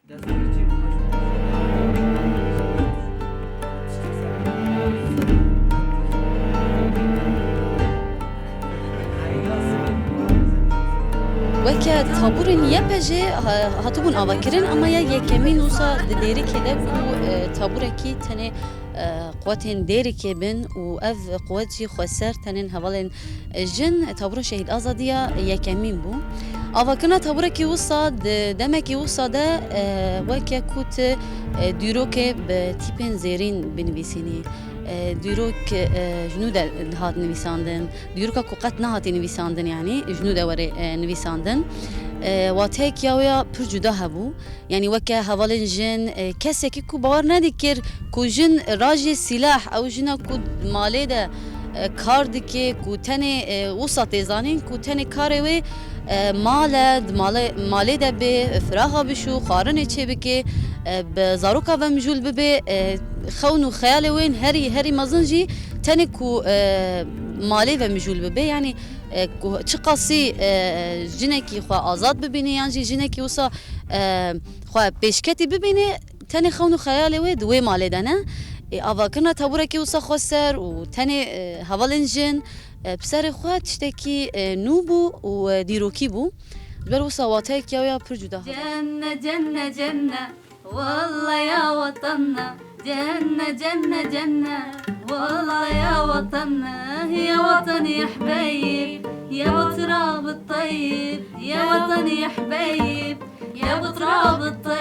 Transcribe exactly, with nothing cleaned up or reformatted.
Weke tabûrên Y P J ha-, hatibûn avakirin, ama ya yekemîn wisa di Dêrikê de ku, e, tabûrekî tenê, e, quwetên Dêrikê bin û ev quwet jî xweser tenên hevalên jin, tabûra Şehîd Azadî ya yekemîn bû. Avakirina tabûrekî wisa di demekî wisa de, e, weke ku tu, e, dîrokê bi tîpên zêrîn binivîsînî. E, dîrok, e, ji nû de dihat nivîsandin. Dîroka ku qet nehatî nivîsandin, yanî ji nû de were, e, nivîsandin. E, wateyek ya wê ya pir cuda hebû. Yanî weke hevalên jin, e, kesekî ku bawer nedikir ku jin rajê sîlah, ew jina ku di malê de, e, kar dike, ku tenê, e, wisa tê zanîn ku tenê karê wê, e, mal e, di malê, malê de bê, firaxa bişû, xwarinê çê bike, e, bi zaroka ve mijûl bibe, e, xewn û xeyalê wê herî, herî mezin jî tenê ku, e, malê ve mijûl bibe. Yanî, e, ku çiqasî, e, jinekî xwe azad bibîne yan jî jinekî wisa, e, xwe pêşketî bibîne, tenê xewn û xeyalê wê di wê malê de ne. Ê, avakirina tabûrekî wisa xweser û tenê, e, hevalên jin, e, bi serê xwe tiştekî, e, nû bû û, e, dîrokî bû. Ji ber wisa wateyek ya wê ya pir cuda hebû. Cenne, cenne, cenne, والله يا وطننا. جنة، جنة، جنة، والله يا وطننا، يا وطني يا حبايب، يا بتراب الطيب، يا وطني يا حبايب، يا بتراب الطيب.